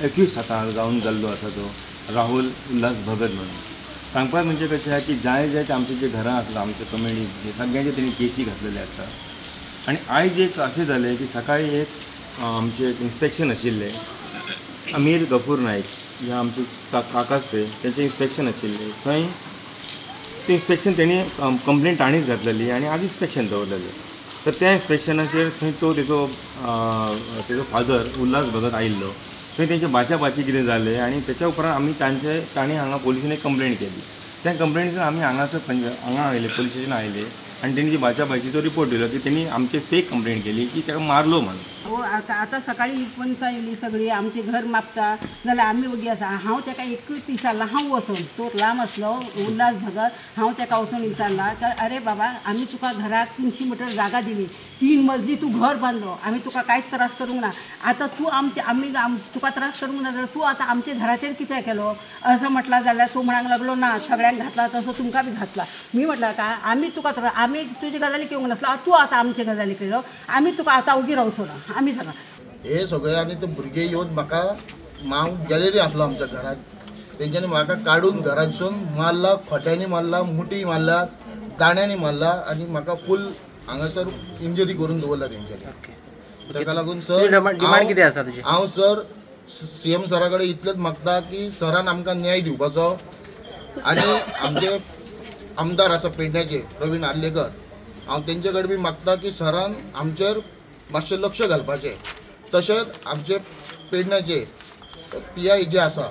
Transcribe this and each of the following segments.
Accused आतां जावन जाल्लो आसा तो राहुल उल्हास भगत म्हणून. सांगपाक म्हणजे कशें आहा की जाय जाय ते आमचे जे घरां आसता आमचे कम्युनिटी सगळ्यांचे तेणी केसी घातलेले आसता. आनी आयज एक अशें जालें की सकाळी एक आमचें एक इन्स्पेक्शन आशिल्लें, अमीर गफूर नायक ह्या आमचे काकाच ते तेंचें इन्स्पेक्शन आशिल्लें. थंय तें इन्स्पेक्शन तेणी कंप्लेन ताणीच घातलेली आनी आज इन्स्पेक्शन दवरलेलें. तर त्या इन्स्पेक्शनाचेर थंय तो तेजो तेजो फादर उल्हास भगत आयिल्लो. थंय तेंचे बाचा बाची कितें जालें आनी तेच्या उपरांत आमी तांचे तांणी हांगा पोलिसान एक कंप्लेन केली. त्या कंप्लेनीन आमी हांगासर हांगा आयले, पोलीस स्टेशन आयले आनी तेणी जी बाचा बाचीचो रिपोर्ट दिलो की तेणी आमचे फेक कंप्लेन केली की ताका मारलो म्हणून. आतां आतां सकाळी पंचां येयली सगळी आमचें घर मागता जाल्यार आमी ओगी आसा. हांव ताका एकूच विचारलां, हांव वचून तो लांब आसलो उल्हास भगत, हांव ताका वचून विचारलां की अरे बाबा आमी तुका घराक 300 मिटर जागा दिली, 3 मजली तूं घर बांदलो, आमी तुका कांयच त्रास करूंक ना. आतां तूं आमचे आमी तुका त्रास करूंक ना जाल्यार तूं आतां आमच्या घराचेर कित्याक केलो असं म्हटलां जाल्यार तूं म्हणूंक लागलो ना सगळ्यांक घातला तसो तुमकां बी घातला. मी म्हटलं काय आमी तुका त्रास आमी तुजी गजाली केवंक नासलो, तूं आतां आमचे गजाली केलो, आमी तुका आतां ओगी रावचो ना. आमी सांगा हे सगळे. आनी ते भुरगे येवन म्हाका, हांव गॅलरी आसलो आमच्या घरात, तेंच्यांनी म्हाका काडून घरांतसून मारला, खोट्यांनी मारला, मुठी मारला, दाण्यांनी मारला आनी म्हाका फूल हांगासर इंजरी करून दवरला तेंच्यांनी. ताका लागून सर डिमांड कितें आसा तुजी? हांव सर CM सरा कडेन इतलेंच मागता की सरान आमकां न्याय दिवपाचो. आनी आमचे आमदार आसा पेडण्याचे प्रवीण आर्लेकर, हांव तेंचे कडेन बी मागता की सरान आमचेर मातशें लक्ष घालपाचें. तशेंच आमचे पेडण्याचे PI जे आसा,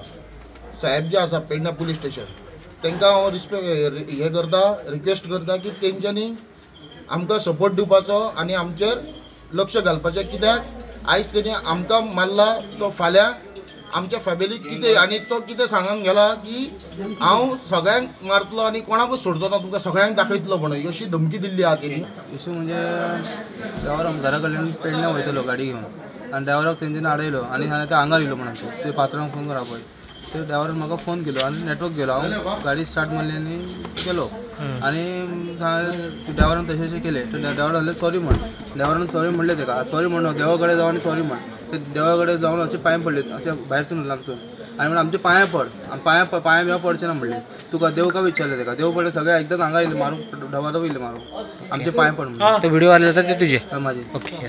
साहेब जे आसा पेडण्या पुलीस स्टेशन, तांकां हांव रिस्पेक्ट हे करता, रिक्वेस्ट करता की तेंच्यांनी आमकां सपोर्ट दिवपाचो आनी आमचेर लक्ष घालपाचें. कित्याक आयज तेणी आमकां मारला तो फाल्यां आमच्या फॅमिलीक कितें, आनी तो कितें सांगून गेला की हांव सगळ्यांक मारतलो आनी कोणाकूच सोडचो ना, तुमकां सगळ्यांक दाखयतलो म्हणून अशी धमकी दिल्ली आहा तेणी. इशू म्हणजे ड्रायव्हर घरा कडल्यान पेडण्या वयतलो गाडी घेवन आनी ड्रायव्हराक तेंच्यांनी आडयलो आनी सांगलें ते हांगार येयलो म्हणून ते पात्रांक फोन करा पळय. ते ड्रायव्हरान म्हाका फोन केलो आनी नेटवर्क गेलो, हांव गाडी स्टार्ट मारली आनी गेलो. आनी ड्रायव्हरान तशें अशें केलें, तर ड्रायव्हर म्हणलें सॉरी म्हण, ड्रायव्हरान सॉरी म्हणलें तेका, सॉरी म्हणून देवा कडेन जावन आनी सॉरी म्हण. ते देवा कडेन जावन अशें पांय पडले अशें भायर सून लागसून आनी म्हणून आमचे पांया पड, पांया पांया बिया पडचें ना म्हणलें तुका देव काय विचारलें तेका, देव पडले सगळे एकदां हांगा येयले मारूंक, धबाधब येयले मारूंक, आमचे पांय पड म्हणून. तो व्हिडिओ आले जाता ते तुजे म्हाजे. ओके.